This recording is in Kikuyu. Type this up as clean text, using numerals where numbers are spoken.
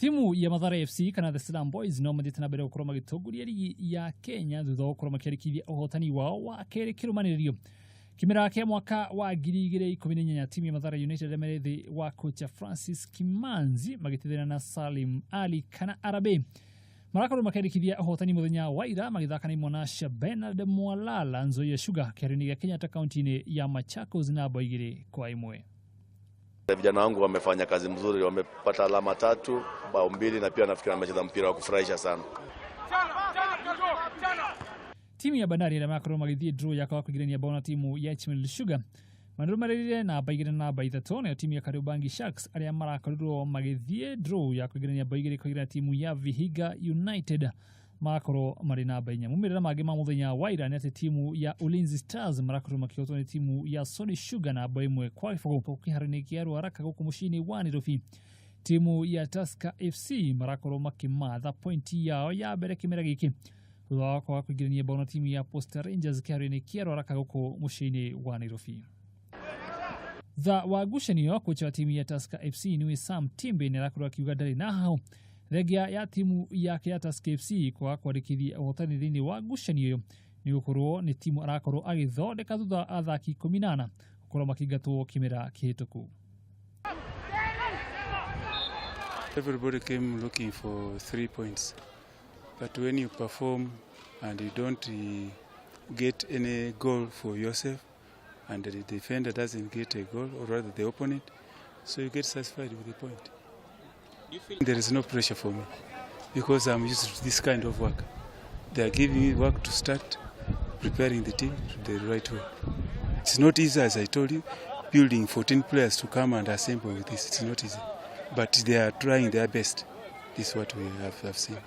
Timu ya Mathare FC kana the Slum Boys no mathiĩte na mbere gũkorwo magĩtongoria rigi ya Kenya thutha wa gũkorwo makĩandĩkithia ũhotani wao wa kerĩ kĩrũmanĩrĩrio kĩmera kĩa mwaka wa 2018. Timu ya Mathare United marĩ thĩ wa kocha Francis Kimanzi magĩteithania na Salim Ali kana Arabe marakorwo makĩandĩkithia ũhotani mũthenya wa ira magĩthaka na imwana cia Bernard Mwalala Nzoia Sugar kĩharo-inĩ gĩa Kenyatta kaunti-inĩ ya Machakos na bao 2-1. Vijana wangu wamefanya kazi mzuri, wamepata alama 3, bao 2 na pia nafikiri wamecheza mpira wa kufurahisha sana. Timu ya Bandari arĩa marakorwo magĩthiĩ draw ya kwaga kũingĩrania bao na timu ya Chimel Sugar marũmanĩrĩire namba 2 na namba 3. Nayo timu ya Kariobangi Sharks arĩa marakorirwo magĩthiĩ draw ya kũingĩrania bao 2-2 na timu ya Vihiga United magakorwo marĩ namba 4. Maumĩrĩra mangĩ ma mũthenya wa ira nĩ atĩ timu ya Ulinzi Stars marakorirwo makĩhotwo nĩ timu ya Sony Sugar na bao 1-0 kĩharo-inĩ kĩa Ruaraka gũkũ mũciĩ-inĩ wa Nairobi. Timu ya Tusker FC marakorwo makĩmatha pointi yao ya mbere kĩmera gĩkĩ thutha wa kwaga kũingĩrania bao na timu ya Posta Rangers kĩharo-inĩ kĩa Ruaraka gũkũ mũciĩ-inĩ wa Nairobi. Thutha wa ngucanio, kocha wa timu ya Tusker FC niwe Sam Timbe nĩ arakorwo akiuga ndarĩ na hau thengia ya timu yake ya Tusker FC kwaga kwandĩkithia ũhotani thĩinĩ wa ngucanio ĩyo nĩ gũkorwo nĩ timu arakorwo agĩthondeka thutha wa athaki 18 gũkorwo makĩingatwo kĩmera kĩhĩtũku. Everybody came looking for 3 points, but when you perform and you don't get any goal for yourself, and the defender doesn't get a goal, or rather the opponent, so you get satisfied with the point. There is no pressure for me because I'm used to this kind of work. They are giving me work to start preparing the team the right way. It's not easy, as I told you, building 14 players to come and assemble with this. It's not easy, but they are trying their best. This is what we have seen.